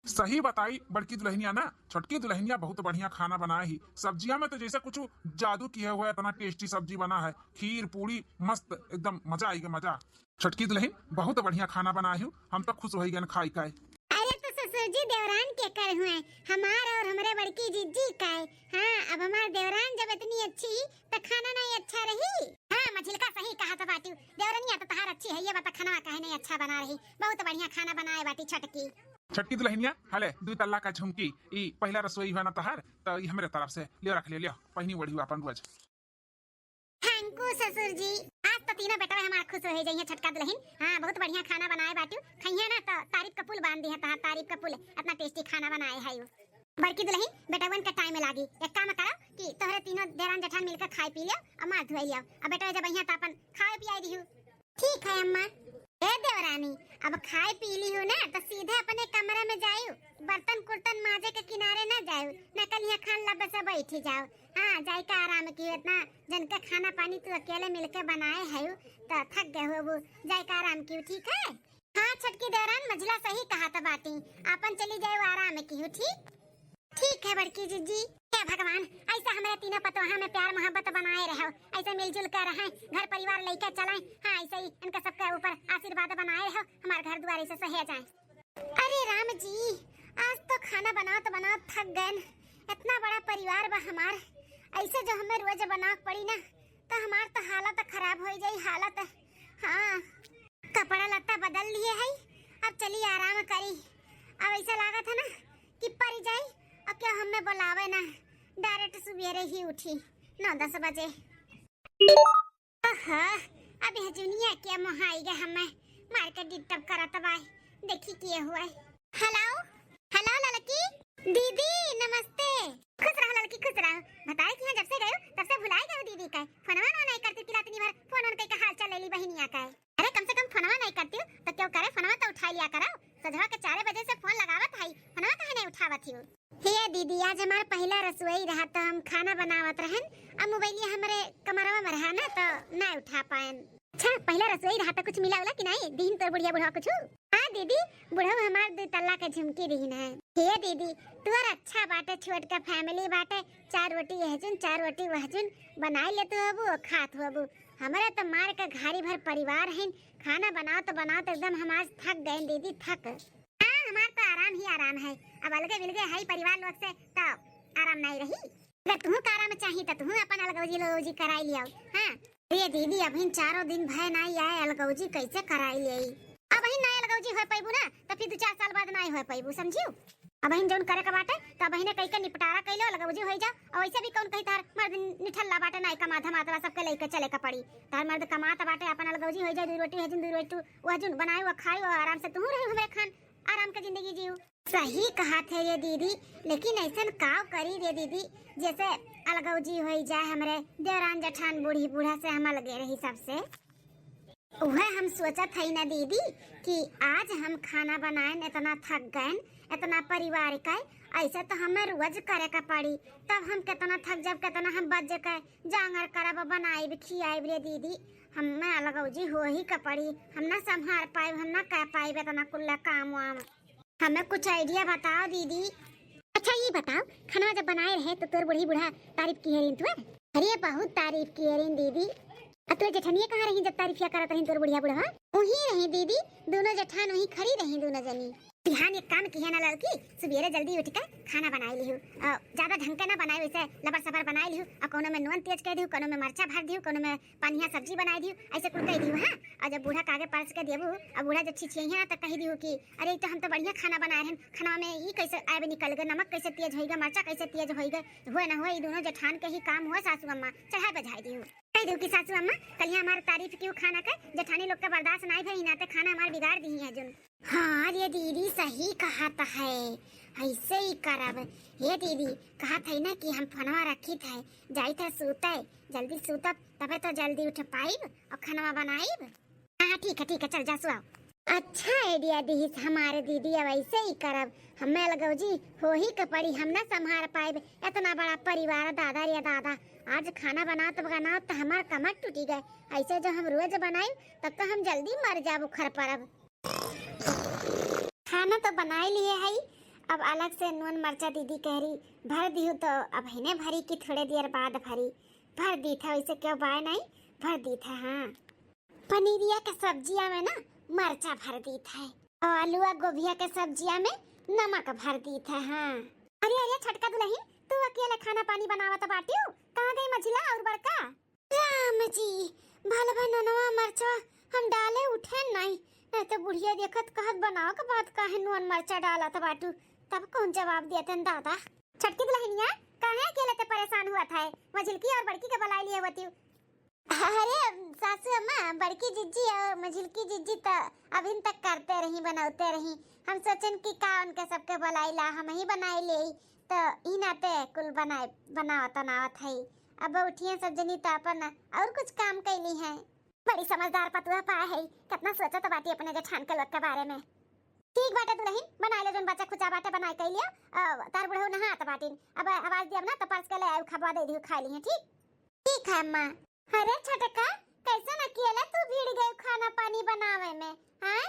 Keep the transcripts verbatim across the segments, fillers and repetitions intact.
सही बताई बड़की दुल्हनिया ना, छोटकी दुल्हनिया बहुत बढ़िया खाना बनाए ही। सब्जिया में तो जैसे कुछ जादू किया हुआ है, इतना tasty सब्जी बना है, खीर पूड़ी मस्त, एकदम मजा आई गया मजा। छोटकी दुल्हन बहुत बढ़िया खाना बनाए हो, हम तो खुश हो गए खाई का। अरे तो ससुर जी देवरान के कर हुए, हमार और हमरे बड़की जिज्जी का। हाँ, अब हमार देवरान जब इतनी अच्छी तो खाना नहीं अच्छा रही। हाँ मझिलका सही कहा तो बाटू, देवरनिया तो तहार अच्छी है, ये बता खाना काहे नहीं अच्छा बना रही, बहुत बढ़िया खाना बनाए बाटी छोटकी। छोटकी दुल्हनिया, हले दुई तल्ला का झुमकी, ई पहला रसोई हुआ ना तहार, तो ई हमरे तरफ से लियो, रख ले, लियो, पहनी ओढ़ी अपन रोज। Thank you ससुर जी, आज तो तीनों बेटवा हमार खुश हो जाइए छोटका दुल्हन। हाँ बहुत बढ़िया खाना बनाए बाटू, खइया ना तो तारीफ का पुल बांध दी है तहार, तारीफ का पुल, इतना tasty खाना बनाए है। बड़की दुल्हन, बेटवन के time लागी। एक काम करो कि तोहरे तीनों देरान जेठान मिलकर खाए पी लियो और मार धुआई लियो। अब बेटवा जब यहाँ तो अपन खाए पियाई दिहू। ठीक है अम्मा। ए देवरानी, अब खाए पी ली हो ना तो सीधे अपने कमरे में जायू, बर्तन कुर्तन माजे के किनारे ना जायू, ना कल यहाँ खान लबे से बैठी जाओ। हाँ जाए का आराम की, इतना जन के खाना पानी तू अकेले मिलके बनाए है तो थक गए हो, जाए का आराम की, ठीक है। हाँ छोटकी देरान मझिला सही कहा तो बाटी, आपन चली जाए आराम की हो, ठीक। ठीक है बड़की जिज्जी। हे भगवान, ऐसा हमारे तीनों पतोहा में प्यार मोहब्बत बनाए रहो, ऐसे मिलजुल कर रहें, घर परिवार लेके चलें। हाँ ऐसे ही इनका सबके ऊपर आशीर्वाद बनाए रहो, हमारे घर द्वार ऐसे सहे जाए। अरे राम जी, आज तो खाना बनात बनात थक गए, इतना बड़ा परिवार बा हमार, ऐसे जो हमें रोज बनावे पड़ी ना तो हमार तो हालत खराब हो जाई, हालत। हाँ कपड़ा लत्ता बदल लिए है, अब चली आराम करी। अब ऐसा लागत है ना कि परी जाई और क्यों हमें बुलावे ना, direct सुबेरे ही उठी नौ दस बजे। ओहो, अब यह जुनिया क्या मोहाई गए हमें, मार के disturb करत बाय, देखी किए हुए। Hello, hello ललकी दीदी, नमस्ते। खुश रहो ललकी, खुश रहो। बताए कि यहाँ जब से गयो तब से भुलाए गयो दीदी का, फोनवा ना नहीं करती, पिला इतनी भर फोन उन कई का हाल चाल ले ली बहिनिया का। अरे कम से कम फोनवा नहीं करती हो तो क्यों करे, फोनवा तो उठा लिया करो। सजवा के चार बजे से फोन लगावत है, फोनवा काहे नहीं उठावत ही हो? हे दीदी, आज हमार पहला रसोई रहा तो हम खाना बनावत रहन, अब मोबाइलिया हमरे कमरवा में रहा ना तो ना उठा पाएन। अच्छा, पहला रसोई रहा तो कुछ मिला उला कि नहीं? दीन तोर बुढ़िया बुढ़वा कुछ? हाँ दीदी, बुढ़ऊ हमार दो तल्ला के झुमकी दीन है। हे दीदी, तोर अच्छा बाटे, छोट का family बाटे, चार रोटी यह जुन, चार रोटी वह जुन बनाए लेत होबू और खात होबू। हमरे तो मार के घारी भर परिवार है, खाना बनावत बनावत एकदम हम आज थक गए दीदी, थक। हाँ, हमार तो आराम ही आराम है। अब अलगे बिलगे है परिवार लोग से, तो आराम नहीं रही। अगर तुहू का आराम चाही, तो तुहू अपन अलगौजी लगौजी कराई लियाओ। हाँ, अरे दीदी, अबहिन चारों दिन भय नहीं आए, अलगौजी कैसे कराई लियाई? अबहिन नहीं अलगौजी हो पैबू ना, तो फिर दो चार साल बाद नहीं हो पैबू, समझियो? अबहिन जौन करे के बाटे, तो अबहिने कई के निपटारा कैलो, अलगौजी हो जाओ। और वैसे भी कौन कही तार मर्द निठल्ला बाटे, नहीं कमा धमा, तोरा सबके लेके चले के पड़ी। तार मर्द कमात बाटे, अपन अलगौजी हो जाए, दू रोटी हो जुन, दू रोटी वह जुन बनाए, वह खाए, वह आराम से तुहू रहे, हमरे खान आराम के जिंदगी जियो। सही कहा थे ये दीदी, लेकिन ऐसन काव करी रे दीदी, जैसे अलगौजी होई जाए हमरे देवरान जेठान बूढ़ी बूढ़ा से, हम अलगे रही सबसे। उहे हम सोचत हई ना दीदी कि आज हम खाना बनाएन, इतना थक गएन, इतना परिवार का, ऐसे तो हमें रोज करे का पड़ी, तब हम कितना थक जब, कितना हम बज के जांगर करब, बनाइब, खियाइब रे दीदी, हमें अलगौजी हो ही का पड़ी, हम ना संभार पाइब, हम ना कर पाइब इतना कुल्ला काम वाम। हमें कुछ idea बताओ दीदी। अच्छा ये बताओ, खाना जब बनाए रहे तो तोर बूढ़ी बूढ़ा तारीफ किए रही तुअर? अरे बहुत तारीफ किए रही दीदी। अब तोर जेठनिया कहाँ रही जब तारीफिया करत रही तोर बुढ़िया बुढ़वा? वहीं रही दीदी, दोनों जेठान वहीं खड़ी रही दोनों जनी। बिहान एक काम किहे ना ललकी, सुबेरे जल्दी उठ के खाना बनाए लिहू। अ, ज्यादा ढंग के ना बनाए, वैसे लबर सबर बनाए लिहू। अ, कोनो में नून तेज कर दिहू, कोनो में मरचा भर दिहू, कोनो में पनिया सब्जी बनाए दिहू, ऐसे कुल कह दिहू, हाँ। और जब बूढ़ा कागे परस के देबू, अब बूढ़ा जब छिछियइहे ना, तो कह दिहू कि अरे, ई तो हम तो बढ़िया खाना बनाए रहन, खाना में ई कैसे आए निकल गए, नमक कैसे तेज होई गए, मरचा कैसे तेज होई गए। हुए ना हुए, ई दोनों जेठान के ही काम हुए, सासू अम्मा चढ़ाए बजाए दिहू। कह दिहू कि सासू अम्मा, कल यहाँ हमारे तारीफ किहू खाना के, जेठानी लोग के बर्दाश्त नहीं भई, नाते खाना हमारे बिगाड़ दी है जुन। हाँ रे दीदी, सही कहत है, ऐसे ही करब। हे दीदी, कहत है ना कि हम फोनवा रखी थे, जाई थे सूते, जल्दी सूतब, तबे तो जल्दी उठ पाइब और खानवा बनाइब। हाँ, हाँ, ठीक है, ठीक है, चल जा सुआओ। अच्छा idea दीहिस हमारे दीदी, अब ऐसे ही करब। हमें अलगौजी हो ही के पड़ी, हम ना संभार पाइब इतना बड़ा परिवार, दादा रे दादा। आज खाना बनात बनात तो हमार कमर टूटी गए, ऐसे जो हम रोज बनाइब तब तो हम जल्दी मर जाब, उखर परब। खाना तो बनाए लिए हई, अब अलग से नून मरचा दीदी कह रही भर दिहु, तो अब हिने भरी कि थोड़े देर बाद भरी। भर दीत है, वैसे क्यों बाय नहीं, भर दीत है। हाँ, पनीरिया के सब्जिया में ना मरचा भर दीत है, और आलूआ गोभिया के सब्जिया में नमक भर दीत है। हाँ, अरे अरे छोटका दुलहिन, तू अकेले खाना पानी बनावत बाटियो, कहाँ गई मझिला और बड़का? राम जी, भल भा ननवा मरचा हम डाले उठे नहीं, नहीं तो बुढ़िया देखत कहत बनाओ के बाद काहे नून मरचा डालत बाटू, तब कौन जवाब देतन दादा। छोटकी दुलहिनिया, काहे अकेले ते परेशान हुआ था? मझिलकी और बड़की के बुलाई लिए होती। अरे सासू अम्मा, बड़की जिज्जी और मझिलकी जिज्जी त अभिन तक करते रही, बनावते रही। हम सोचन कि का उनके सबके बुलाई ला, हम ही बनाई ले, तो ई नाते कुल बनाए, बनावत बनावत है। अब उठिए सब जनी तो अपन और कुछ काम कैली है। बड़ी समझदार पतुआ पाए है, कितना सोचत बाटी अपने जेठान के लोग के बारे में। ठीक बाटे दुलहिन, बनाई ले, जोन बचा खुचा बाटे बनाई कैलिया। अ, तार बुढ़ऊ नहात बाटिन, अब आवाज दियब ना तो परस के ले आयु, खबवा दे दिहु, खा लिहे। ठीक, ठीक है अम्मा। अरे छोटका, कैसन अकेले तू भिड़ गए खाना पानी बनावे में, हैं?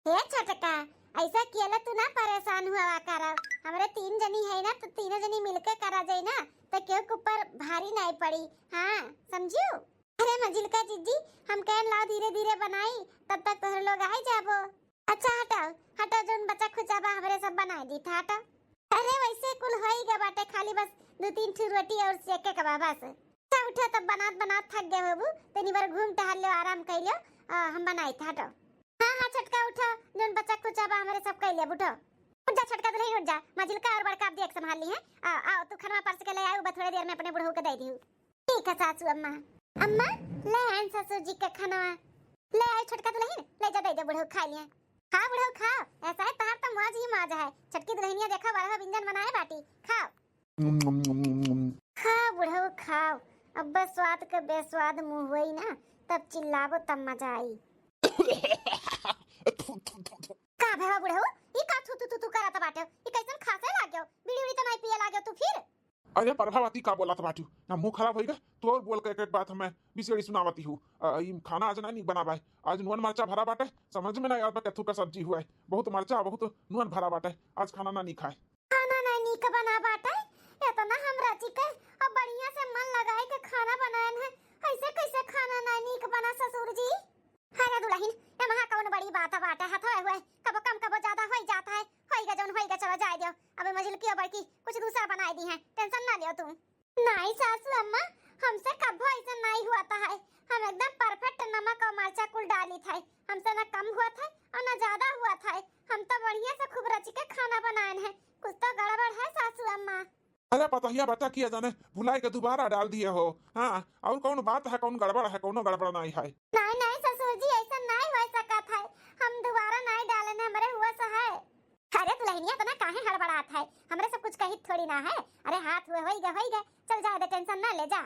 हे छोटका, ऐसा अकेले तू ना परेशान हुआ करा, हमरे तीन जनी है ना, तो तीनों जनी मिलके करा जाए ना, तो केहू के ऊपर भारी नहीं पड़ी। हाँ, समझियो? अरे मझिलका जिज्जी, हम कहन लाओ धीरे धीरे बनाई, तब तक तोहरे लोग आई जाबो। अच्छा हटाओ, हटाओ, जोन बचा खुचा बा हमरे सब बनाई दी था, हटाओ। अरे वैसे कुल होई गया बाटे, खाली बस दो तीन ठो रोटी और सेके के बा बस। अच्छा उठा, तब बनात बनात थक गए होबू, तनी बार घूम टहल लो, आराम कर लो, आ, हम बनाई था, हटाओ। हाँ हाँ छोटका उठा, जोन बचा खुचा बा हमरे सब कर ले, उठो। उठ जा छोटका दुलहिन उठ जा, मझिलका और बड़का आप देख संभाल ली है। आ, आओ तू खनवा परस के ले आऊ, बस थोड़े देर में अपने बुढ़ऊ के दे दिहू। ठीक है सासू अम्मा। अम्मा, ले आइन ससुर जी के खाना। ले आई छोटका दुलहिन, ले जा दे दे बुढ़ऊ खा लिए। खा बुढ़ऊ खा, ऐसा है तहार तो मौज ही मौज है। छोटकी दुलहिनिया देखा बारह व्यंजन बनाए बाटी, खाओ। खा बुढ़ऊ खाओ, अब बस स्वाद के बेस्वाद मुंह होई ना, तब चिल्लाबो तब मजा आई। का भेवा बुढ़ऊ, ई का थू थू थू थू करत बाटे? ई कैसन खांसे लाग्यो? बीड़ी उड़ी तो नहीं पिए लाग्यो तू फिर? अरे प्रभावती, का बोलत बाटू? ना मुंह खराब होइगा, तू और बोल के एक एक बात हमें बिसेड़ी सुनावती हूँ। अ, ई खाना आज ना नीक बना बाय, आज नून मरचा भरा बाटे, समझ में ना आवत बा केथू का सब्जी हुआ है, बहुत मरचा बहुत नून भरा बाटे, आज खाना ना नीक है। खाना ना नीक बना बाटे, इतना हम रचिके और बढ़िया से मन लगाए के खाना बनाएन है, ऐसे कैसे खाना ना नीक बना ससुर जी? अरे दुलहिन, एमहा कौन बड़ी बात बाटे, हथवे हुए, कबो कम कबो ज्यादा होई जात है, होई गा जौन होई गा, चलो जाए दियो। अब मझिलकी और बड़की कुछ दूसरा बनाए दी है, tension ना लियो तुम। नाई सासू अम्मा, हमसे कबो ऐसा नाई हुआ था है, हम एकदम perfect नमक और मरचा कुल डाली था, हमसे ना कम हुआ था और ना ज्यादा हुआ था, हम तो बढ़िया से खूब रचिके खाना बनाएन है, कुछ तो गड़बड़ है सासू अम्मा। अरे पतोहिया बच्चा, किया जाने भुलाए के दोबारा डाल दिए हो। हाँ, और कौन बात है, कौन गड़बड़ है? कौनो गड़बड़ नहीं है। नहीं नहीं ससुर जी, ऐसा नहीं हो सकत है, हम दोबारा नहीं डालेन, हमरे हुआ सा है। अरे दुलहिनिया, इतना काहे हड़बड़ात है? हमरे सब कुछ कही थोड़ी ना है। अरे हाथ हुए होई गए, होई गए, चल जाए दे, tension ना ले जा।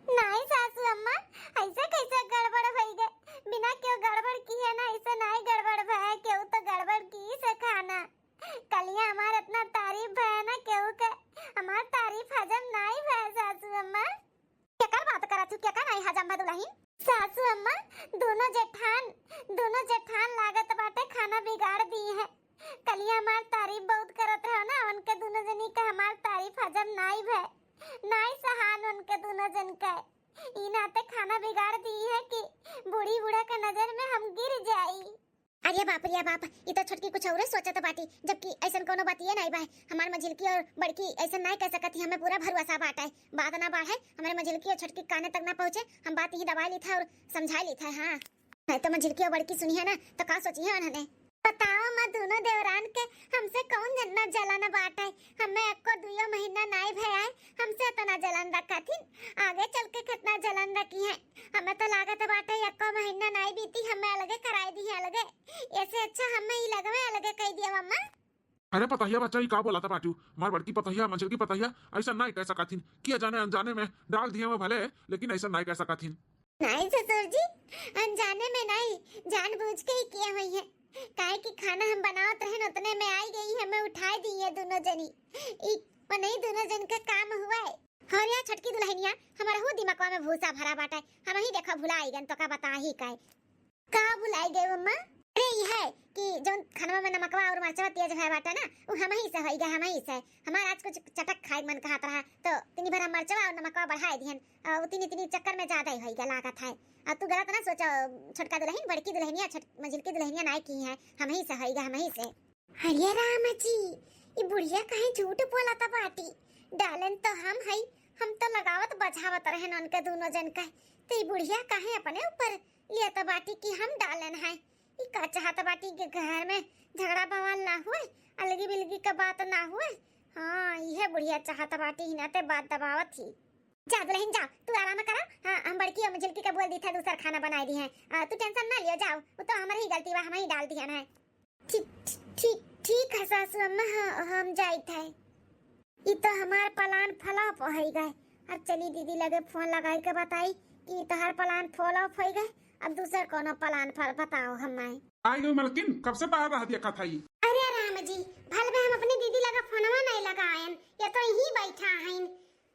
नाई सासू अम्मा, ऐसे कैसे गड़बड़ होई गए? बिना क्यों गड़बड़ किए ना, ऐसे नाई गड़बड़ भय, क्यों तो गड़बड़ की से खाना। कलिया हमार इतना तारीफ भय ना केहू के, हमार तारीफ हजम नाई भय सासू अम्मा। केकर बात करत हूँ, केकर नाई हजम भय दुलहिन? सासू अम्मा, दोनों जेठान, दोनों जेठान लागत बाटे खाना बिगाड़ दी है। कलिया हमार तारीफ बहुत करत रहो ना, उनके दोनों जनी का हमार तारीफ हजम नाई भय, नाई सहान उनके दोनों जन के। ई नाते खाना बिगाड़ दी है कि बूढ़ी बूढ़ा के नजर में हम गिर जाई। अरे बाप रे बाप, ई तो छोटकी कुछ औरे सोचत बाटी, जबकि ऐसन कोनो बातिये नाई बा। हमार मझिलकी और बड़की ऐसन नाई कह सकत ही, हमें पूरा भरोसा बाटे। बात ना बढ़े, हमारे मझिलकी और छोटकी काने तक ना पहुँचे, हम बात यही दबाई ली था और समझाई ली था। हाँ। नहीं तो मझिलकी और बड़की सुनी है ना, तो का सोची है उन्होंने? बताओ माँ, दोनों देवरान के हमसे कौन इतना जलन बाटे? हमें एको दुइयो महीना नाई भय आए, हमसे इतना जलन रखा थी। आगे चल के कितना जलन रखी है। हमें तो लागत बाटे एको महीना नाई बीती, हमें अलगे कराई दी है, अलगे। ऐसे अच्छा हमें ई लगवे अलगे कह दिया मम्मा। अरे पतहिया बच्चा, ई का बोला था बाटू? हमार बड़की पतहिया, मंझलकी पतहिया ऐसा नाई कह सकत हिन। किया जाने अनजाने में डाल दिए वो भले, लेकिन ऐसा नाई कह सकत हिन। नाई ससुर जी, अनजाने में नाई, जानबूझ के ही किए हुई है। काहे कि खाना हम बनावत रहन, उतने में आई गई है, मैं उठाए दी है दोनों जनी। ई मनई दोनों जन का काम हुआ है। और या छोटकी दुलहिनिया, हमारा हु दिमागवा में भूसा भरा बाटे, हम ही देखो भुला आई गन, तो का बताही काहे। का भुलाई गए मम्मा? अरे, ई है कि जौन खानवा में नमकवा और मरचवा तेज भय बाटे ना, उ हमही से होई गए, हमही से। हमार आज कुछ चटक खाए मन कहत रहा, तो तिनी भर हम मरचवा और नमकवा बढ़ाए दिहन, और तिनी, तिनी चक्कर में ज्यादा ही होई गए लागत है। और तू गलत ना सोचो, छोटका दुल्हन, बड़की दुल्हनिया, छोट-, मझिलकी दुल्हनिया नाई की है, हमही से होई गए, हमही से। अरे राम जी, ई बुढ़िया काहे झूठ बोलत बाटी? डालन तो हम हई, हम तो लगावत बझावत रहन उनके दोनों जन का, तो ई बुढ़िया काहे अपने ऊपर लेत बाटी कि हम डालन है? ई का चाहत बाटी कि घर में झगड़ा बवाल ना हुए, अलगी बिलगी का बात ना हुए? हाँ, इहे बुढ़िया चाहत बाटी, ही नाते बात दबावत ही। जा दुल्हन जा, तू आराम करा। हाँ, हम बड़की और मझिलकी का बोल दी था, दूसर खाना बनाए दी है। आ, तू tension ना लियो, जाओ, वो तो हमारी ही गलती बा, हम ही डाल दिया ना। ठीक, ठीक, ठीक है सासू अम्मा, हाँ, हम जाइत है। ई तो हमार plan flop होइ गए। अब चली दीदी लगे phone लगाई के बताई कि तोहार plan flop होइ गए, अब दूसर कोनो plan फ-, बताओ हमारे। आई गई मलकिन, कब से बाहर रह दिया कथा ही? अरे राम जी, भल में हम अपनी दीदी लगे फोनवा नहीं लगायन, ये तो यहीं बैठा हईन।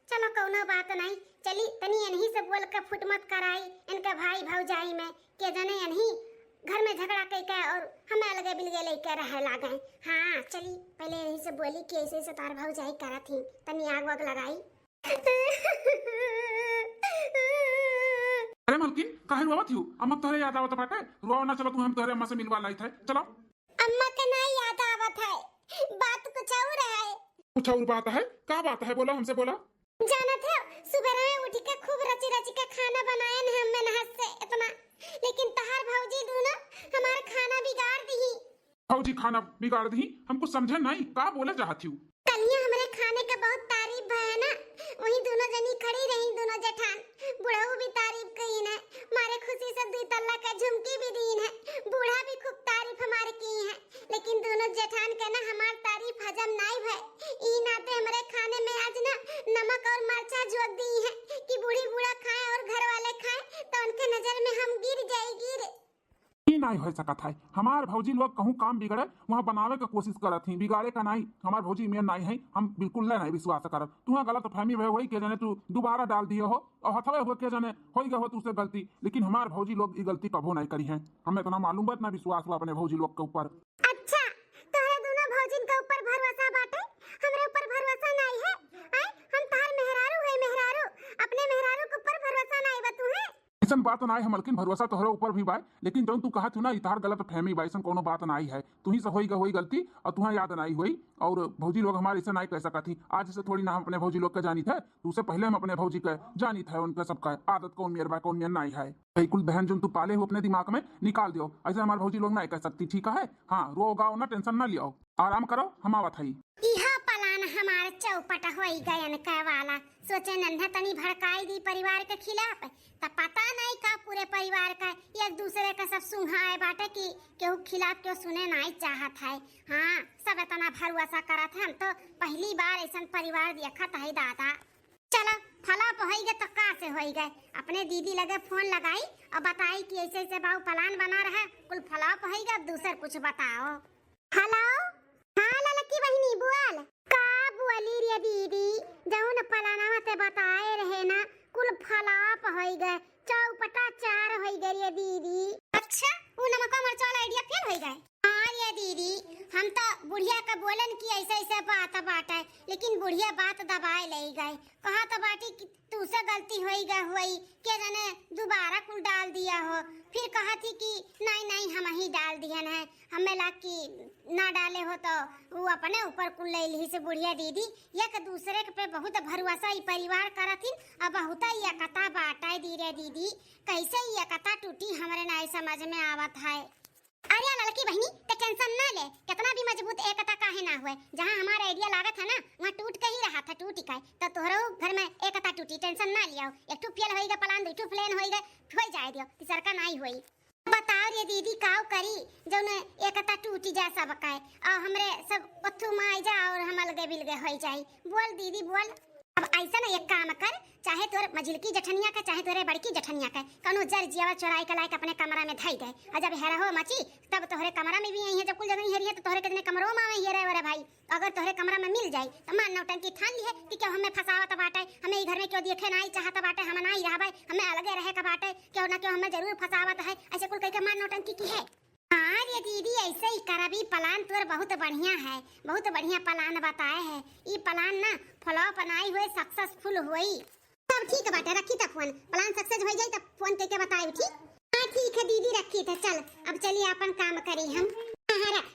चलो कौनो बात नहीं, चली तनी इन्हीं से बोल के फुट मत कराई, इनके भाई भौजाई में के जने इन्हीं घर में झगड़ा कई के और हमें अलगे बिलगे लेके रहे लागे। हाँ चली पहले इन्हीं से बोली कि ऐसे ऐसे तार भौजाई करत ही, तनी आग वाग लगाई। अरे मलकिन, काहे रोवत हियो? अम्मा तोहरे याद आवत बाटे? रोवा ना, चलो तू हम तोहरे अम्मा से मिलवा लाइत है, चलो। अम्मा के ना याद आवत है, बात कुछ और है। कुछ और बात है? का बात है? बोला, हमसे बोला। जानत है, सुबह में उठ के खूब रची रची के खाना बनायन है हमें नहस से इतना, लेकिन तहार भौजी दूनो हमार खाना बिगाड़ दी। भौजी खाना बिगाड़ दी? हम कुछ समझे नहीं, का बोले चाहत हियो? कलिया हमरे खाने के बहुत तारीफ भय है ना, वही दूनो जनी खड़ी रही, दूनो जेठान। बुढ़ऊ भी तारीफ कहीन है, मारे खुशी से दुई तल्ला के झुमकी भी दीन है, बूढ़ा भी खूब तारीफ हमार की है, लेकिन दूनो जेठान के ना हमार तारीफ हजम नाई भय। ई नाते हमरे खाने में आज ना नमक और मरचा जोक दी है कि बूढ़ी बूढ़ा खाए और घर वाले खाए तो उनके नजर में हम गिर जाई, गिर। ई नाई हो सकत है। हमार भौजी लोग कहूँ काम बिगड़े, वहाँ बनावे के कोशिश करत ही, बिगाड़े का नाई। हमार भौजी में नाई है, हम बिल्कुल ले नहीं विश्वास करत। तुहाँ गलत फहमी भय होई के जने तू दोबारा डाल दिए हो, और हथवे हुए के जने होई गए हो तुझसे गलती, लेकिन हमार भौजी लोग ई गलती कभो नहीं करी है। हमें इतना मालूम बा, इतना विश्वास हुआ अपने भौजी लोग के ऊपर। अच्छा, तोहरे दोनों भौजिन के ऊपर भरोसा बाटे, हमरे ऊपर भरोसा नहीं है? आय, हम तहार मेहरारू है, मेहरारू, अपने मेहरारू के ऊपर भरोसा नहीं बा तुहे? ऐसन बात नाई है मलकिन, भरोसा तोहरे ऊपर भी बा, लेकिन जौन तू कहत हो ना, ई तहार गलत फहमी बा, ऐसन कोनो बात नाई है। तुही से होई ग-, होई गलती और तुहा याद नाई होई, और भौजी लोग हमारे ऐसे नाई कह सकत ही। आज से थोड़ी ना हम अपने भौजी लोग के जानित है, तू से पहले हम अपने भौजी के जानित है, उनके सबका आदत कौन मेर बा, कौन मेर नाई है। ई कुल बहन जौन तू पाले हो अपने दिमाग में निकाल दियो, ऐसे हमारे भौजी लोग नाई कह सकती, ठीक है? हाँ, रो गाओ ना, tension ना लियो, आराम करो, हम आवत हई। इहा plan हमार चौपट होई गयन के वाला। सोचे नन्हा तनी भड़काई दी परिवार के खिलाफ, त पता नहीं का पूरे परिवार का एक दूसरे का सब सुंघाए बाटे कि केहू खिलाफ केहू सुने नहीं चाहत है। हाँ, सब इतना भरोसा करत है, हम तो पहली बार ऐसन परिवार देखत है दादा। चलो, flop होई गए तो का से होई गए, अपने दीदी लगे phone लगाई और बताई कि ऐसे ऐसे बाऊ plan बना रहा, कुल flop होई गए, अब दूसर कुछ बताओ। Hello, हाँ ललकी बहिनी बोल। का बोली रे दीदी, जौन पलानवा ते बताए रहे ना, कुल flop होई गए, चौपटा चार होई गए रे दीदी। अच्छा, उ नमका मरचा वाला idea fail होई गए? हाँ रे दीदी, हम तो बुढ़िया के बोलन कि ऐसे ऐसे बात बाटे, लेकिन बुढ़िया बात दबाए ले गए। कहा तो बाटी कि तू से गलती होई गए होई, के जाने दोबारा कुल डाल दिया हो। फिर कहा थी कि नहीं नहीं, हम ही डाल दिहन है, हमें ला कि ना डाले हो तो वो अपने ऊपर कुल ले ली से बुढ़िया दीदी। एक दूसरे के पे बहुत भरोसा ई परिवार करथिन, अब बहुत एकता बाटे दी रे दीदी। कैसे ई एकता टूटी, हमरे नाई समझ में आवत है। अरे ललकी बहिनी, ते tension ना ले, कितना भी मजबूत एकता काहे ना हुए, जहाँ हमार idea लागत है ना, वहाँ टूट के ही रहा था, टूट ही का। तो तोहरो घर में एकता टूटी, tension ना लियाओ। एक ठो fail होई गए plan, दो ठो plan होई गए, हो जाए दियो, तीसर का नाई होई। बताओ रे दीदी, काव करी, जौन एकता टूट जा सब का, और हमरे सब पत्थू माई जा और हम अलगे बिलगे होई जाई। बोल दीदी, बोल। अब ऐसा ना, एक काम कर, चाहे तोहरे मझिलकी जेठनिया के, चाहे तोहरे बड़की जेठनिया के, कौनो जर जियावा चोराई के लायक अपने कमरा में धई दे। और जब हेरहो मची, तब तोहरे कमरा में भी आई है, जब कुल जगह हेरी है, तो तोहरे कितने कमरों में आई है रे, रे भाई। अगर तोहरे कमरा में मिल जाई, तो मान नौटंकी ठान ली है कि क्यों हमें फंसावत बाटे, हमें ई घर में क्यों देखे नाई चाहत बाटे, हम नाई रहबे, हमें अलगे रहे का बाटे, क्यों ना क्यों हमें जरूर फंसावत है। ऐसे कुल कह के मान नौटंकी की है। हाँ रे दीदी, ऐसे ही करब, ई plan तोर बहुत बढ़िया है, बहुत बढ़िया plan बताए है। ई plan ना flop नाई होए, successful होई। तब ठीक बाटे, रखी त phone, plan success हो जाई त phone कइके बताई, ठीक? हाँ ठीक है दीदी, रखी त। चल, अब चली आपन काम करी हम। हाँ, हाँ, रख।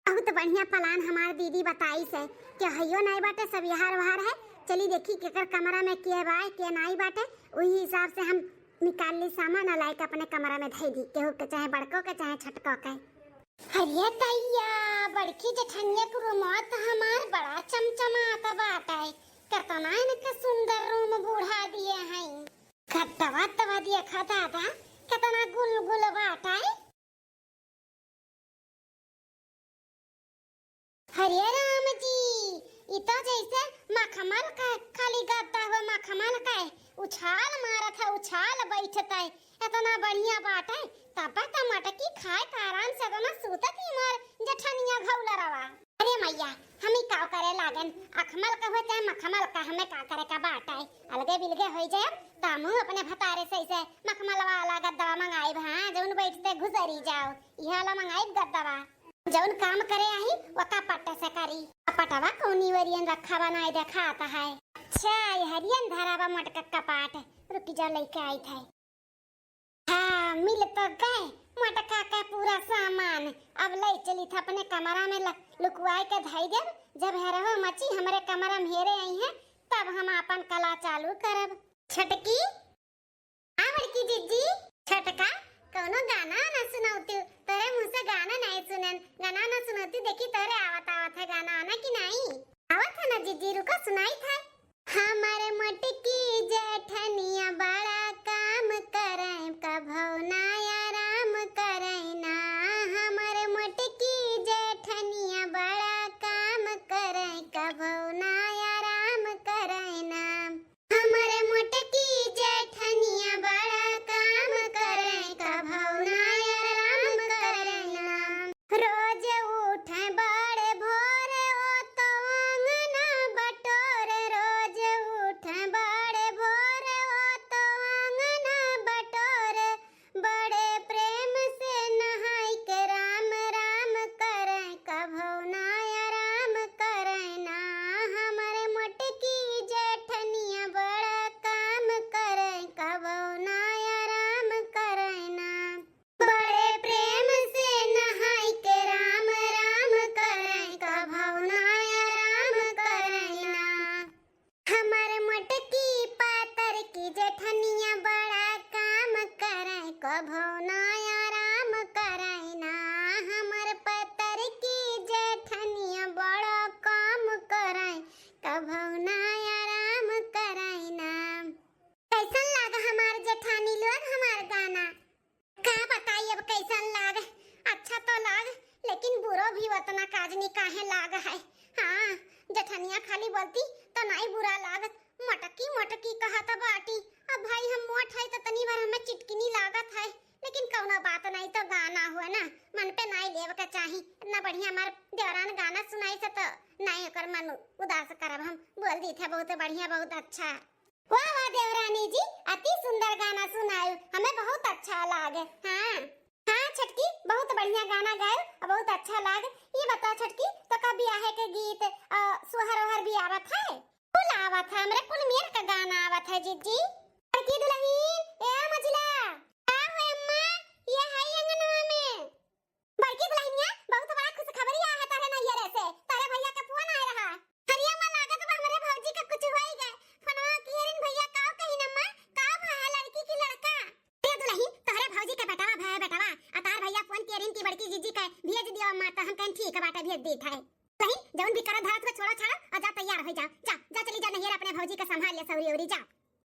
बहुत बढ़िया plan हमार दीदी बताइस है, केहइयो नाई बाटे, सब यहार वहार है। चली देखी केकर कमरा में के बा, के नाई बाटे, उही हिसाब से हम निकाल ली सामान आ लाइके अपने कमरा में धई दी, केहू के चाहे बड़को के चाहे छोटको के। अरे दैया, बड़की जेठनिया के room त हमार बड़ा चमचमात बाटे, केतना इनके सुंदर room बुढ़ा दिए हैं। गद्दवा तवा देखा दादा, केतना गुलगुल बाटे। हरे राम जी, ई तो जैसे मखमल का खाली गद्दा हुआ, मखमल का है। उछाल मारत है, उछाल बैठत है, इतना बढ़िया बाटे। तब त मटकी खाए त आराम से दोनों सूतत ही मार जेठनिया घौलरवा। अरे मैया, हम ही का करे लागन, अखमल का हो चाहे मखमल का, हमें का करे का बाटे। अलगे बिलगे होई जाए, त हमहू अपने भतारे से ऐसे मखमल वाला गद्दवा मंगाइब, हाँ, जौन बैठते घुसरी जाओ, इहे वाला मंगाइब गद्दवा। जौन काम करे आही, वका पट्टे से करी। आ पटवा कौनी वरियन रखा बनाए देखात है। अच्छा, ये हरियन धरा बा मोटका कपाट। रुकी जा, लइके आइत है। हाँ, मिल तो गए मोटका के पूरा सामान। अब ले चली थ अपने कमरा में ल-, लुकवाए के धई देब। जब हेरहो मची हमरे कमरा में हेरे आई है, तब हम आपन कला चालू करब। छोटकी, हाँ बड़की जिज्जी। छोटका, कौनो गाना ना सुनौती, तोरे मुँह से गाना नहीं सुनन। गाना ना सुनौती, देखी तोरे आवत आवत है गाना आना कि नहीं? आवत है ना जिज्जी, रुको सुनाई था। हमर मोटकी जेठनिया बड़ा काम करे, कभौ ना आराम करे ना। हमर मोटकी जेठनिया बड़ा काम करे, कभौ ना आराम करे ना। हमर मोटकी जेठनिया बड़ा काम करे, कभौ ना आराम करे ना। रोज उठे बड़े भोर, ओ तो आंगना बटोर। रोज उठे बड़े भोर, ओ तो आंगना बटोर। बड़े प्रेम से नहाई के राम राम करे, कभौ ना आराम करे ना। हमर मोटकी जेठनिया बड़ा काम करे, कभौ ना आराम करे ना। बड़े प्रेम से नहाई के राम राम करे, कभौ ना आराम करे ना। हमर मोटकी पातर की जेठनिया बड़ा काम करे, कभौ ना आराम करे ना। हमर पातर की जेठनिया बड़ा काम करे, कभौ ना आराम करे ना। कैसन लाग हमार जेठानी लोग हमार गाना? का बताई अब कैसन लाग, अच्छा तो लाग, लेकिन बुरो भी उतना काजनी काहे लाग है। हाँ, जेठनिया खाली बोलती तो नाई बुरा लागत, मोटकी मोटकी कहत बाटी। अब भाई हम मोट है तो तनी भर हमें चिटकिनी लागत है, लेकिन कौनो बात नहीं, तो गाना हुआ ना, मन पे नाई लेव के चाही। इतना बढ़िया हमार देवरान गाना सुनाई से तो नाई ओकर मन उदास करब हम। बोल दी थे बहुत बढ़िया, बहुत अच्छा। वाह वाह देवरानी जी, अति सुंदर गाना सुनायु, हमें बहुत अच्छा लागे। हाँ हाँ छोटकी, बहुत बढ़िया गाना गायु और बहुत अच्छा लाग। ये बताओ छोटकी, तो का बियाहे के गीत, अ, सोहर ओहर भी आवत है? कुल आवत है, हमरे कुल मेर का गाना आवत है जिज्जी। बड़की दुल्हन, ए मझिला, का हो अम्मा? ये है अंगनवा में। बड़की दुल्हनिया, बहुत बड़ा खुशखबरी आया है तारे नैहरे से। तारे भैया का फोन आया रहा। हरिया माँ, लागत बा हमरे भौजी का कुछ होई गए। फोनवा किहरिन भैया, का कहिन अम्मा? का भा है, लड़की की लड़का? ए दुल्हन, तोहरे भौजी के बेटवा भा है बेटवा। आ तार भैया फोन किहरिन की बड़की जिज्जी के भेज दियो अम्मा, तो हम कहिन ठीक बाटे, भेज देत है। दुल्हन, जौन भी करत धरत हो छोड़ा छाड़ा, और जा तैयार हो जा। जा, जा चली जा नैहर अपने भौजी का संभाल ले सौरी औरी जा।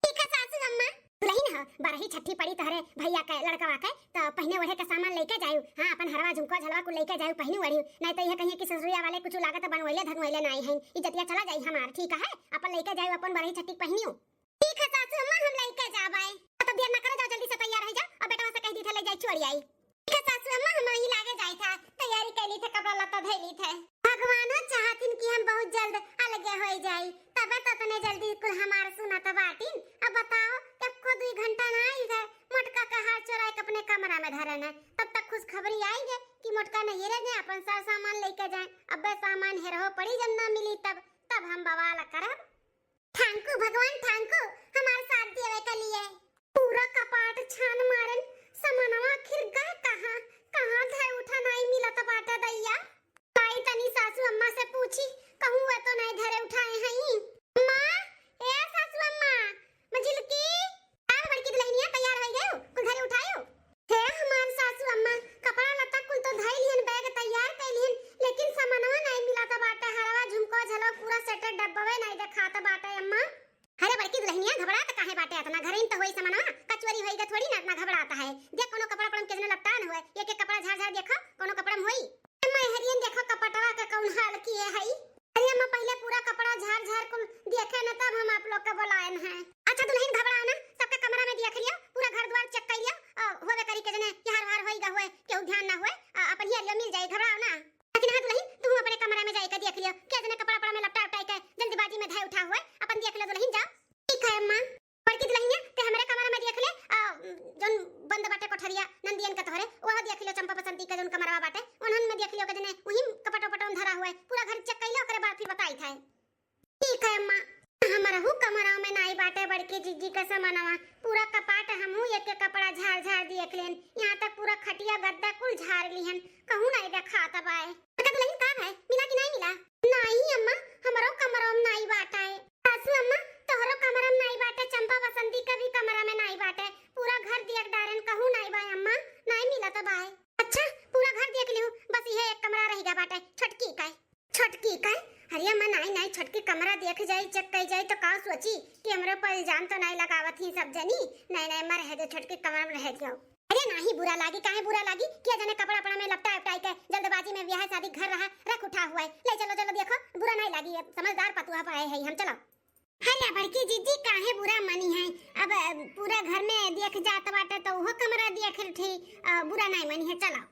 ठीक है सासू अम्मा। दुल्हन हो, बरही छठी पड़ी तोहरे भैया के लड़कवा के, तो पहिने ओढ़े के सामान लेके जायु। हाँ, अपन हरवा झुमको झलवा कुल लेके जायु, पहिनी ओढ़ी। नहीं तो यह कहिए कि ससुरिया वाले कुछ लागत बनवैले धनवैले नहीं हैं, इज्जतिया चला जाई हमार। ठीक है, अपन लेके जायु अपन बरही छठी पहिनियो। ठीक है सासू अम्मा, हम लेके जाबै। तो देर ना करो, जाओ जल्दी से तैयार हो जाओ और बेटवा से कह दी थे ले जाए छोड़ आई। ठीक है सासू अम्मा, हम वही लागे जाए था, तैयारी कर ली थे, कपड़ा लत्ता धै ली थे। भगवानो चाहतिन कि हम बहुत जल्द अलगे हो जाई, तबे तो इतने जल्दी कुल हमार सुनत बाटिन। अब बताओ, एको दुई घंटा ना आई है, मोटका के हार चोराए के अपने कमरा में धरे न, तब तक खुश खुशखबरी आई है कि मोटका नैहरे जाए, अपन सर सामान लेके जाए। अब्बे सामान हेरहो पड़ी, जब ना मिली तब, तब हम बवाल करब। ठांकू भगवान ठांकू, हमार साथ देवे के लिए। पूरा कपाट छान मारन, समनवा आखिर गए कहाँ? कहाँ धए उठा नाई मिलत बाटे दैया। ताई तनी सासू अम्मा से पूछी, कहूँ वे तो नाई धरे उठाए हई। अम्मा, ए सासू अम्मा, मझिलकी, का बड़की दुल्हनिया तैयार होई गयो, कुल धरे उठायो? हे हमार सासू अम्मा, कपड़ा लत्ता कुल तो धई लिहन, बैग तैयार कई लिहन, लेकिन समनवा नाई मिलत बाटे, हरवा झुमको झलो पूरा सेटे डब्बवे नाई देखात बाटे अम्मा। अरे बड़की दुल्हनिया, घबरात काहे बाटे अतना? घरे में तो होई समनवा, कचवरी होई ग थोड़ी ना, अतना घबरात है। देख कोनो कपड़ा पड़म के जने लपटान होए, एक एक कपड़ा झार झार देखो, कोनो कपड़ा में होई। मैं हरियन देखो कपटवा के कौन हाल किए हई। अरे अम्मा, पहिले पूरा कपड़ा झार झार कुल देखे न, तब हम आप लोग के बुलाएन हैं। अच्छा दुल्हन घबराओ ना, सबके कमरा में देख लियो, पूरा घर द्वार चेक कर लियो, अ, होवे करी के जने कि हार हार होई गा होए, केहू ध्यान ना होए, अ, अपन हिया लियो मिल जाई, घबराओ ना। लेकिन हाँ दुल्हन, तू अपने कमरा में जाए के देख लियो, के जने कपड़ा पड़ा में लपटा उपटाई के जल्दबाजी में धए उठा होए, अपन देख लियो दुल्हन, जाओ। ठीक है अम्मा। बड़की दुल्हनिया, ते हमरे कमरा में देख ले, आ, जौन बंद बाटे कोठरिया नंदियन के तोहरे, वह देख लियो चंपा बसंती के जौन कमरवा बाटे, उन्हन में देख लियो के जने उही कपट उपट धरा हुआ है। पूरा घर चेक कइले, ओकरे बाद फिर बताई था। ठीक है अम्मा। हमरहू कमरा में नाई बाटे बड़की जिज्जी के समनवा, पूरा कपाट हमहू एक एक कपड़ा झार झार देख लेन, यहाँ तक पूरा खटिया गद्दा कुल झार लिहन, कहूँ नाई देखात बाए। बड़का दुल्हन का है, मिला कि नाई मिला? नाई अम्मा, हमरो कमरा में नाई बाटे। सासू अम्मा, तोहरो कमरा में नाई बाटे, चंपा बसंती के भी कमरा में नाई बाटे। पूरा घर देख डारेन, कहूँ नाई बाए अम्मा, नाई मिलत बाए। अच्छा, पूरा घर देख लिहू, बस इहे एक कमरा रहि गा बाटे, छोटकी का। छोटकी का? अरे अम्मा, नाई नाई, छोटकी कमरा देख जाई, चेक कई जाई तो का सोची कि हमरे पर इल्जाम तो नाई लगावत ही सब जनी। नाई नाई अम्मा, रहे दे, छोटकी कमरा में रहे दियो। अरे नाही बुरा लागी, काहे बुरा लागी? किया जाने कपड़ा उपड़ा में लपटाए उपटाए के जल्दबाजी में ब्याह शादी घर रहा, रख उठा हुआ है। ले चलो, चलो देखो, बुरा नाही लागी, अब समझदार पतुआ पाए है हम, चलो। अरे बड़की जिज्जी काहे बुरा मनी है, अब, अब पूरा घर में देख जात बाटे तो उहो कमरा देख ठी, अ, बुरा नाही मनी है, चलो।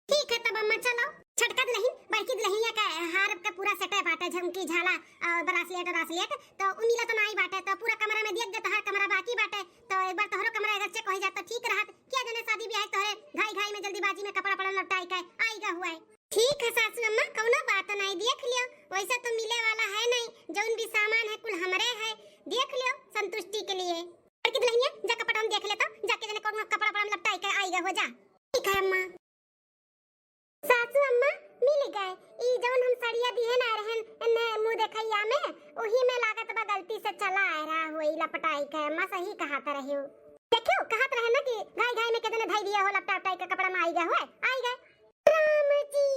ठीक है तब अम्मा चलो। छोटका दुल्हन, बड़की दुल्हनिया का हार के पूरा सेटे बाटे, झुमकी झाला, अ, ब्रासलेट, ब्रासलेट, तो उ मिला तो नाही बाटे, तो पूरा कमरा में देख दे, तोहार कमरा बाकी बाटे, तो एक बार तोहरो कमरा अगर चेक हो जात तो ठीक रहत। किया जाने शादी ब्याह तोहरे घाई घाई में जल्दीबाजी में कपड़ा पड़ा लपटाई के आई गा हुआ है। ठीक है सासू अम्मा, कौनो बात नहीं, देख लियो, वैसे तो मिले वाला है नहीं, जौन भी सामान है कुल हमरे है, देख लियो संतुष्टि के लिए। बड़की दुल्हनिया जा कपड़ा में देख ले तो, जाके जाने कौन कपड़ा पड़ा लपटाई के आई गा हो जा। ठीक है अम्मा। सासू अम्मा, मिल गए। ई जौन हम सड़िया दिहे ना रहन, एन्ने मुँह देखैया में, ओही में लागत बा गलती से चला आए रहा होई लपटाई के। अम्मा सही कहत रही हो। देखियो, कहत रहे ना कि घाई घाई में के जने धई दिया हो लपटा उपटाई के कपड़ा में आई गए हो, आई गए। राम जी,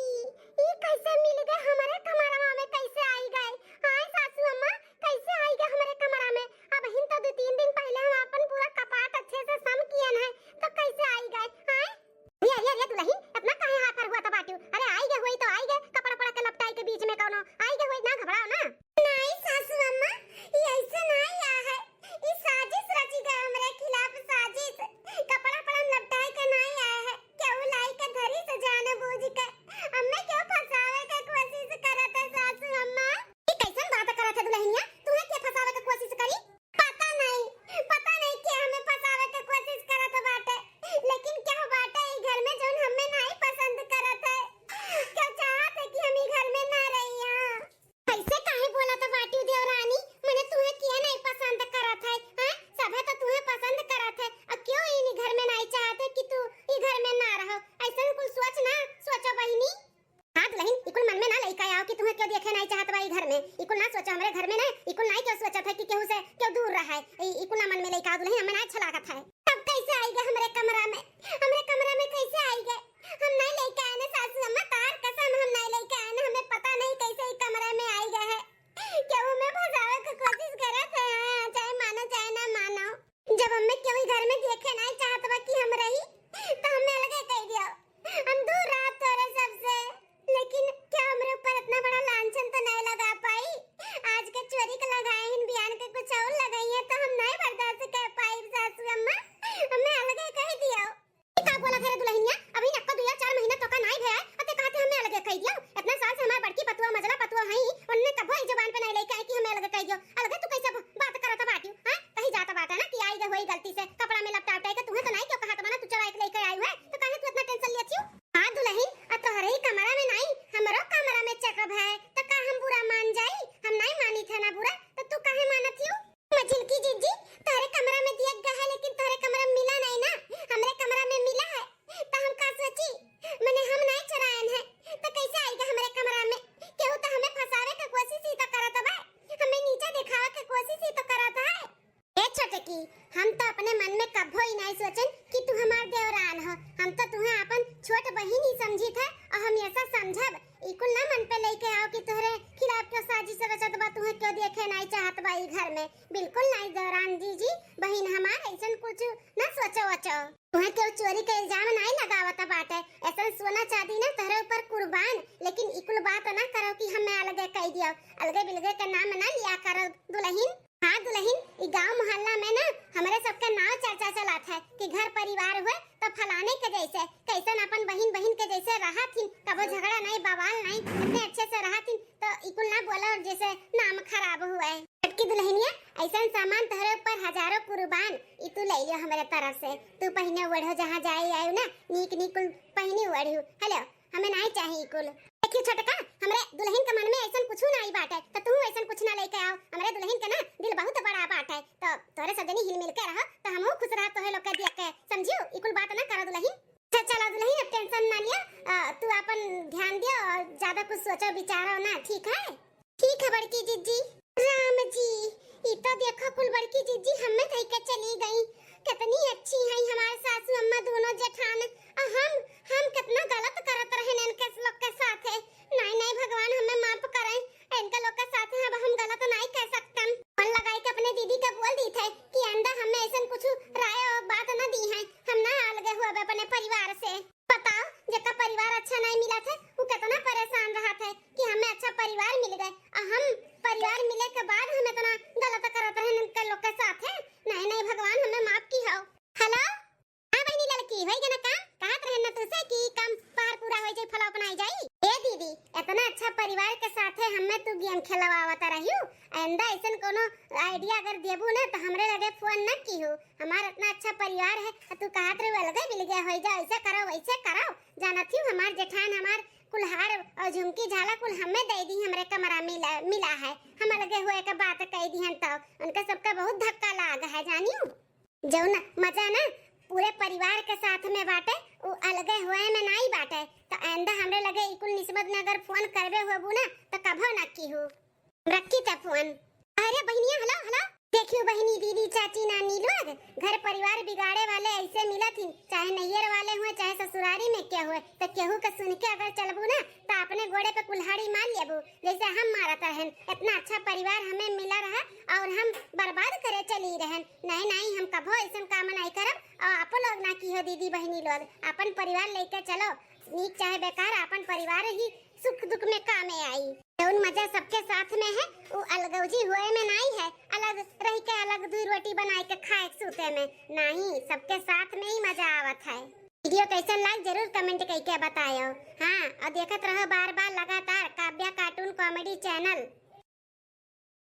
ई कैसे मिल गए हमरे कमरवा में, कैसे आई गए? आए सासू अम्मा, कैसे आई गए हमरे कमरा में? अबहिन तो दो तीन दिन पहले हम अपन पूरा कपाट अच्छे से सम कियन है, तो कैसे आई गए? आए? अरे, अरे, अरे, दुल्हन, इतना काहे हाफर हुआ था बाटू? अरे, आई गए हुई तो आई गए, कपड़ा पड़ा के लपटाई के बीच में कौनो आई गए हुई, ना घबराओ ना। नहीं सासू अम्मा, ये ऐसे नहीं आया है, ये साजिश रची गए हमरे खिलाफ, साजिश। कपड़ा पड़ा लपटाई के नहीं आया है, केहू लाई के ऐसन सोना चांदी ना तोहरे ऊपर कुर्बान, लेकिन ई कुल बात ना करो कि हमें अलगे कह दियो। अलगे बिलगे के नाम ना लिया करो दुलहिन। हाँ दुलहिन, ई गांव मोहल्ला में ना हमरे सबके नाव चर्चा चलत है कि घर परिवार हुए तो फलाने के जैसे, कैसन अपन बहिन बहिन के जैसे रहत हिन, कबो झगड़ा नहीं, बवाल नहीं, इतने अच्छे से रहत हिन, तो ई कुल ना बोलो जैसे नाम खराब हुए। छोटकी दुलहिनिया, ऐसन सामान तोहरे ऊपर हजारों कुर्बान, ई तू ले लियो हमरे तरफ से। तू पहिने ओढ़ो, जहाँ जाए आयो ना, नीक नीक कुल पहिने ओढ़ू। हेलो, हमें नाई चाही ई कुल। देखियो छोटका, हमरे दुलहिन के मन में ऐसन कुछ नाई बाटे, तो तू ऐसन कुछ ना लेके आओ। हमरे दुलहिन के ना दिल बहुत बड़ा बाटे, तो तोरे सब जनी हिल मिल के रहो, तो हमहू खुश रह तोहे लोग के देख के, समझियो? ई कुल बात ना करो दुलहिन। अच्छा चलो दुलहिन, अब टेंशन ना लियो, अ, तू अपन ध्यान दियो और ज्यादा कुछ सोचो विचारो ना, ठीक है? ठीक है बड़की जिज्जी। राम जी, ई तो देखो कुल बड़की जिज्जी हमें धई के चली गई। कितनी अच्छी हैं हमार सासू अम्मा दोनों जेठान। आ हम, हम कितना गलत करत रहन इनके लोग के साथे। नहीं, नहीं भगवान हमें माफ करें, इनके लोग के साथे अब हम गलत नहीं कह सकतन। फोन लगाई के अपने दीदी के बोल दी थे कि आइंदा हमें ऐसन कुछ राय और बात न दी है, हम ना अलगे हुए अपने परिवार से। बताओ, जेका परिवार अच्छा नहीं मिला थे, वो कितना परेशान रहा थे कि हमें अच्छा परिवार मिल गए, और हम परिवार मिले के बाद हम इतना गलत करत रहन इनके लोग के साथ है। नहीं, नहीं भगवान, हमें माफ की हो। हेलो, हाँ बहिनी ललकी, होई गना काम? कहत रहन ना तुसे कि काम पार पूरा होई जाई, फल अपनाई जाई। ए दीदी, इतना अच्छा परिवार के साथे हमें तू गेम खेलवावत रहियो, आइंदा ऐसन कोनो आइडिया अगर देबू ना तो हमरे लगे फोन न किहू। हमार इतना अच्छा परिवार है, आ तू कहत रहे अलगे बिलगे होई जा, ऐसे करो वैसे करो। जानत ही हमार जेठान हमार कुल्हार और झुमकी झाला कुल हमें दे दी, हमरे कमरा मिला, मिला है। हम अलगे हुए के बात कह दिहन तो उनके सबका बहुत धक्का लाग है, जानियो। जौन मजा ना पूरे परिवार के साथ में बाटे, उ अलगे हुए में नाई बाटे। तो आइंदा हमरे लगे ई कुल निस्बत में अगर फोन करबे होबू ना तो कभो ना किहू। रखी त फोन। अरे बहिनिया, हेलो, हेलो। देखियो बहिनी, दीदी, चाची, नानी लोग, घर परिवार बिगाड़े वाले ऐसे मिलत ही, चाहे नैयर वाले हुए, चाहे ससुरारी में के हुए, तो केहू के सुन के अगर चलबू ना, तो अपने गोड़े पे कुल्हाड़ी मार लेबू, जैसे हम मारत रहन। इतना अच्छा परिवार हमें मिला रहा और हम बर्बाद करे चली रहन। नहीं, नहीं, हम कभो ऐसन काम नहीं करब। और आप लोग ना किहो दीदी बहिनी लोग, अपन परिवार लेके चलो, नीक चाहे बेकार, अपन परिवार ही सुख दुख में कामे आई। जौन मजा सबके साथ में है, उ अलगौजी हुए में नाई है। अलग रह के अलग दुई रोटी बनाए के खाए के सूते में, नहीं, सबके साथ में ही मजा आवत है। वीडियो कैसन लाग जरूर कमेंट करके बतायो। हाँ, और देखत रहो बार बार लगातार काव्या कार्टून कॉमेडी चैनल।